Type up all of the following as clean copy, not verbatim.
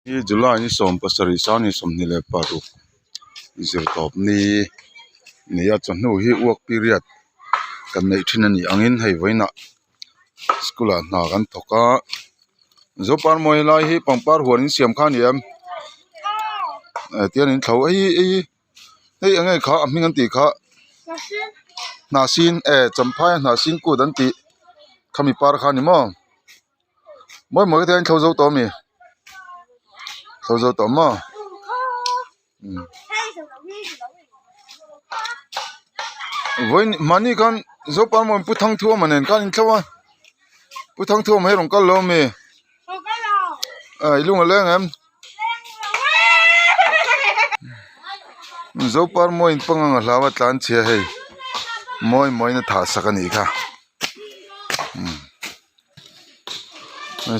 Hi July ni 17 sang ni 26 zirtawp ni nia chawhnu hi work period kan neih thin a nih angin hei vawiinah school ah hna kan thawk a zopar mawi lai hi pangpar huan in siam kha a ni em eh tian in thlo hei hei hei eng nge kha a hming an tih kha hnahsin eh champhai a hnahsin kut an tih khami par kha a ni maw. Mawi mawi te hian thlo zo tawh ami thlo zo tawh maw vawiin mahni khan zopa maw pu thangthuama nen khan in thlo a pu thangthuama hi a rawn kal lo ami a i lung a leng em zopa mawi in pangang a hlau a tlan chhia hei mawi mawiin a thah sak a nih kha.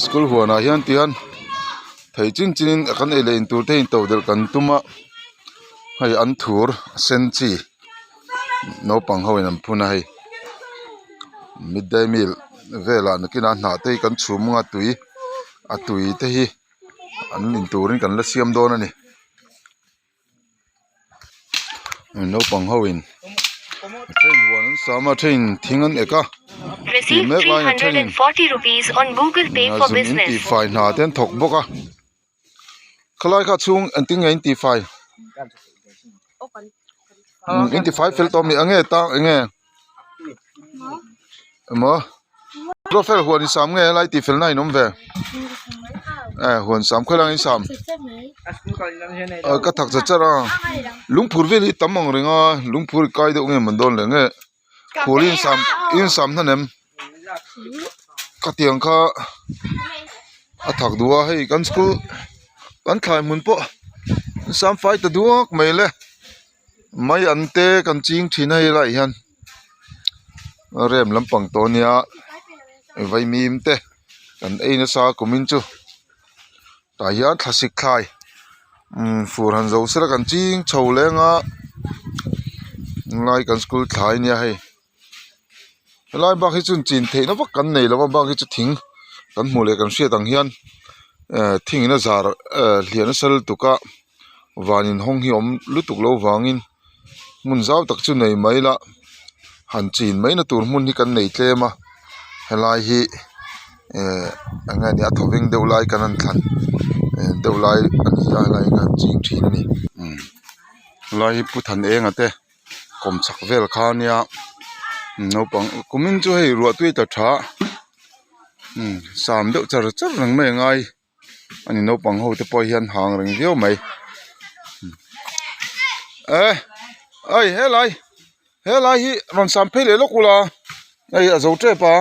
School huanah hian tihian thei chin chin in kan ei leh in tur te in to delh kan tum a hei an thur a sen chi naupang ho in an phun a hei midday meal velah nakinah hnah te hi kan chhum anga tui a tui te hi an in turin kan la siam dawn a ni. Naupang ho in a then huan an sam a a then in thing an ek a tih mek laiin a then in zun in tihfai hna te an thawk bawk a khalai kha chhung engtin nge in tihfai in tifai fel tawh a mi eng nge tang eng nge emaw Ruatfela huan in sam nge helai tih felna in awm ve eh huan sam khawilai in sam ah ka thak chat chat a lungphur vel hi tam ang reng a lungphur i kai deuh nge mawn dawn le nge phur hi in sam in sam hnan em khatiang kha a thak duh a hei kan school kan thlai hmun pawh sam fai ta duak mai le mai an te kan ching thin a helaiah hian. Rem lampang tawh ania vaimim te kan ei nasa kumin chu tah hian thlasik thlai umm fur han zo sela kan ching chho leng a tunlai kan school thlai ania hei helai bak hi chuan chin theihna vak kan nei lo a bak hi chu thing kan hmuh leh kan hriat ang hian eh thing in a zar eh hliah nasa lutuk a van inhawng hi a awm lutuk loh vangin. Hmun zau tak chu nei mai ila han chin mai na tur hmun hi kan nei tlem a helai hi eh eng nge ni a thawveng deuh lai kan han thlan eh deuh lai a ni a helai hi kan ching thin a ni umm helai hi pu than enga te kawm chhak vel kha a nia naupang kumin chu hei ruah tui ta tha umm sam deuh char char reng mai a ngai. Ani naupang ho te pawh hian hang reng viau mai eh ai helai helai hi rawn sam phei leh lawk ula hei a zo tep a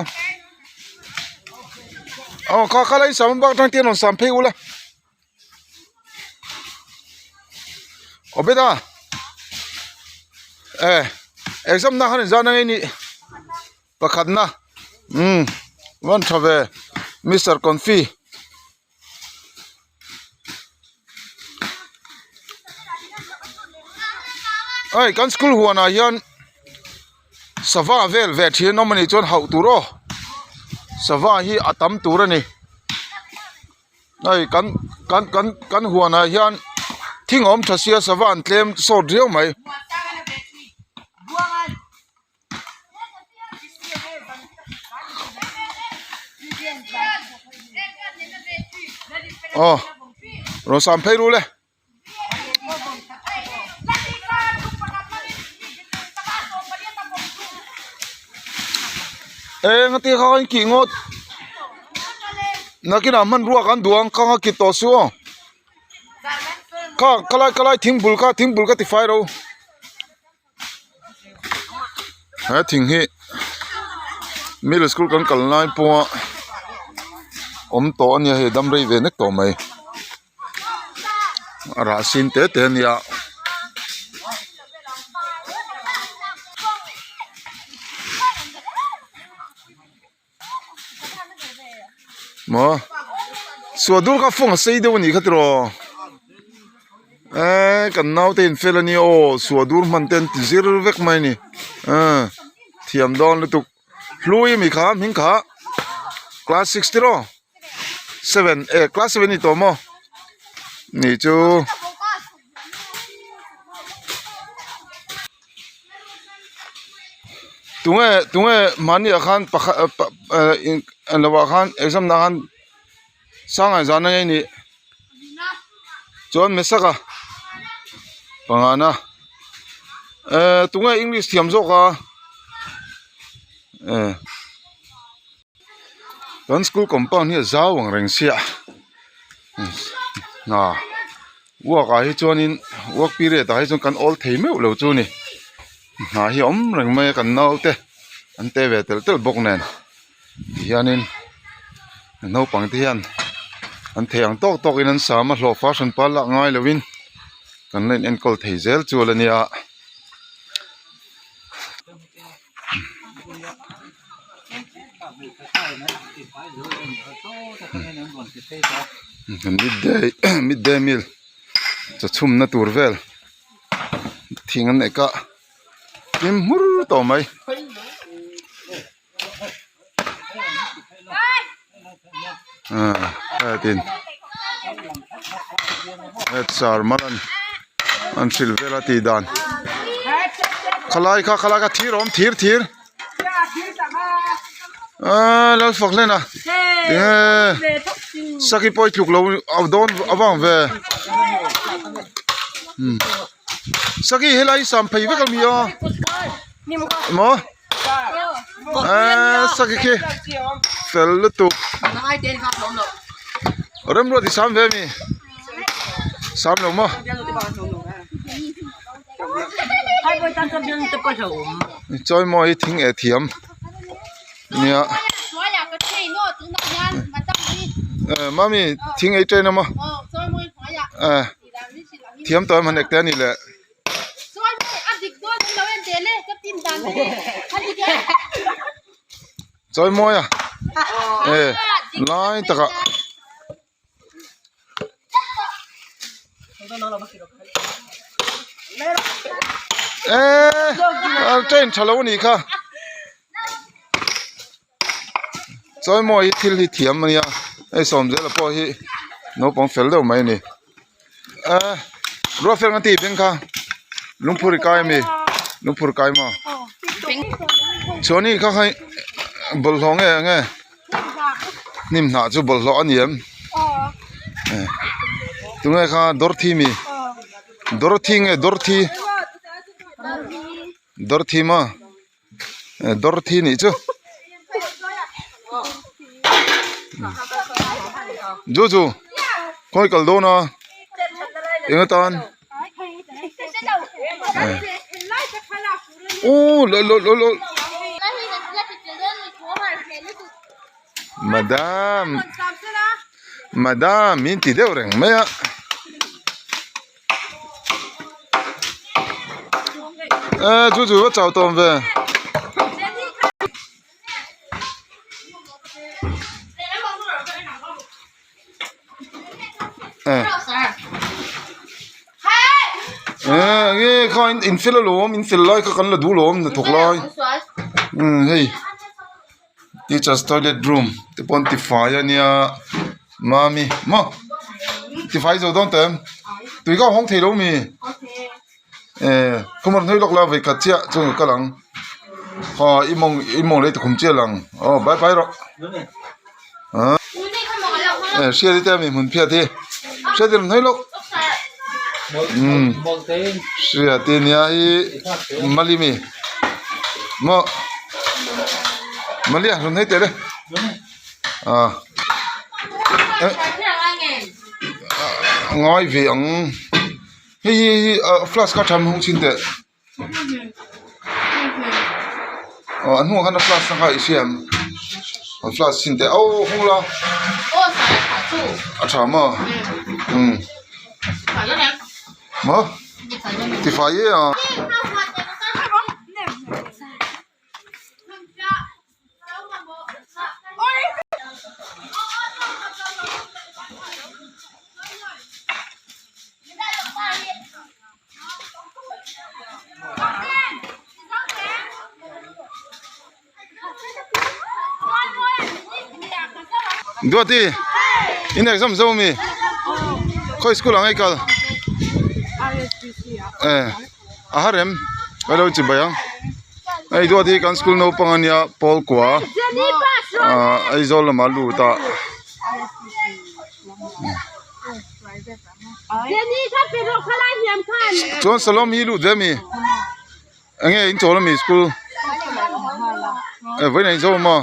aw kha kha lai sam bak atang te hian rawn sam phei ula aw beta eh exam na khan inzan ang anih Pakhatna umm rawn tha ve mister confi hei kan school huanah hian sava vel ve thin awm anih chuan hauh tur aw sava hi a tam tur a ni hei kan kan kan kan huanah hian thing a awm tha sia sava an tlem sawt riau mai. Aw rawn sam phei ru le eng ati kha in kih ngawt nakinah hmanrua kan duh ang kha kit tawh suh aw kha khalai khalai thing bul kha thing bul kha tifai ro. He thing hi middle school kan kal lai pawha awm tawh a nia hei dam rei ve nek tawh mai a rah sin te te a nia. Maw suah dur kha fawng a sei deuh a nih kha tiraw eee kan naute in fel a nia aw suah dur hman te an ti zir vek mai a ni eee thiam dawn lutuk hlui a mi kha hming kha class six tiraw seven eh class seven a ni tawh maw. Nih chu. Tunge tunge mahni ah khan pakhat ah lo ah khan exam na khan sangai zan a ngei nih chuan mesaka pangana eh tunge english thiam zawk a eh kan school compound hi a zau ang reng sia hna work ah hi chuanin work period ah hi chuan kan awl thei meuh lo chu a ni hna hi a awm reng mai a kan naute an te ve telh telh bawk nen tihianin naupang te hian an thei ang tawk tawkin an sam a hlawhfa hranpa lak ngai lovin kan la in enkawl thei zel chu a la nia. Midday midday meal chaw chhumna tur vel thing an ek a hlim hmur tawh mai. Hetin het sar man an hrilh vel a tih dan khalai kha khalai kha thir a awm thir thir aaa lalfak hlen a tinge saki pawh i tluk lo a dawn avang ve saki helai hi sam phei vek a mi a maw. Eee saki khi fel lutuk remruat i sam ve ami sam lo maw chawi maw hi thing eh thiam nia eh mami thing ei train a maw eh thiam tawh em han ek te a ni leh. Chawi mawi a eh lai takah eh train tha lo a nih kha chawi mawi hi thil hi thiam a nia hei sawmzela pawh hi naupang fel deuh mai a ni. Eh ruah fel ang tih beng kha lungphur i kai ami lungphur kai maw chuan i kha kha bawlhhlawh nge enge hnim hnah chu bawlhhlawh a ni em eh tunge kha dawrthi mi dawrthi nge dawrthi dawrthi maw. Dorothy nih chu Ju ju khawi kal dawn a eng atan aw lo lo lo lo madam madam min ti deuh reng mai a. Eh chu chu va chau tawm ve. Eh. Eh nge kha in in fel alawm in fel lai kha kan la duh lawm hnathawk lai. Um hei teachers toilet room te pawh an ti fai a nia mami maw tifai zo dawn teh em tui kha a hawng thei lo mi eh khawmar hnuai lawk la vawikhat chiah chuan ka kal ang ha i mawng i mawng lei tukhum chiah lang aw bye bye rawh ah eh hriat te ami hmun phiat hi hriat i rawn hnuai lawk umm hriat i nia hi malimi maw malia rawn hnuai teh le ah ngai ve ang hei hi hi ah flask kha tha hmang chhin teh aw a hnungah khan a flask na kha i hria em a flask chhin teh aw hawng la a tha maw umm maw tifai e a. Duati in exam zo mi. Khawi school ah nge i kal? Eh a har em ka lo chi bai ang hei duat hi kan school naupang ania pawl kua ah Aizawl lamah a lut a. Chuan Salom hi lut ve a mi? Enge in chawl ami school eh vawiin ah in zo maw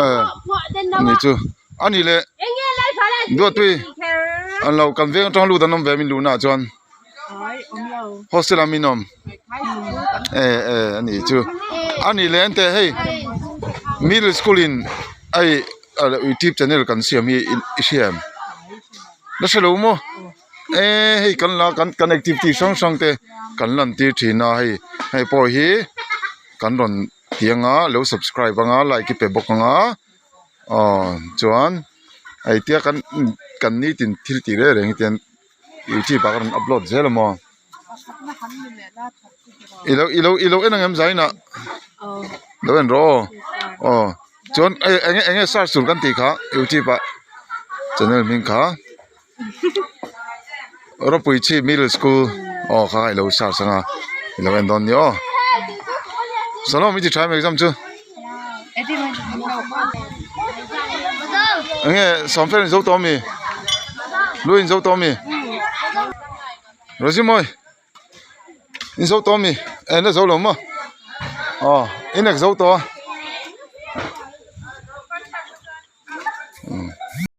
eh ani chu ani leh duatpui an lo kan veng atang lut an awm ve a min luhna ah chuan hostel ah min awm eh eh ani chu ani leh an teh hei middle school in hei youtube channel kan siam hi i hria em la hre lo maw. Eee hei kan la kan kan activity hrang hrang te kan lan tir thin a hei hei pawh hi kan rawn ti anga lo subscribe anga like i pe bawk anga aw chuan hei tia kan kan nitin thil tih reng reng hi te youtube ah ka rawn upload zel a maw ilo ilo ilo en ang em zainah lo en rawh aw aw chuan eng eng nge search tur kan tih kha youtube ah channel hming kha. Ropui chhip middle school aw kha ilo search anga ilo en dawn nia aw Salom i ti tha em exam chu enge sawmfel in zo tawh ami lu in zo tawh ami Rozimawi in zo tawh ami eh la zo lo maw aw in ek zo tawh a.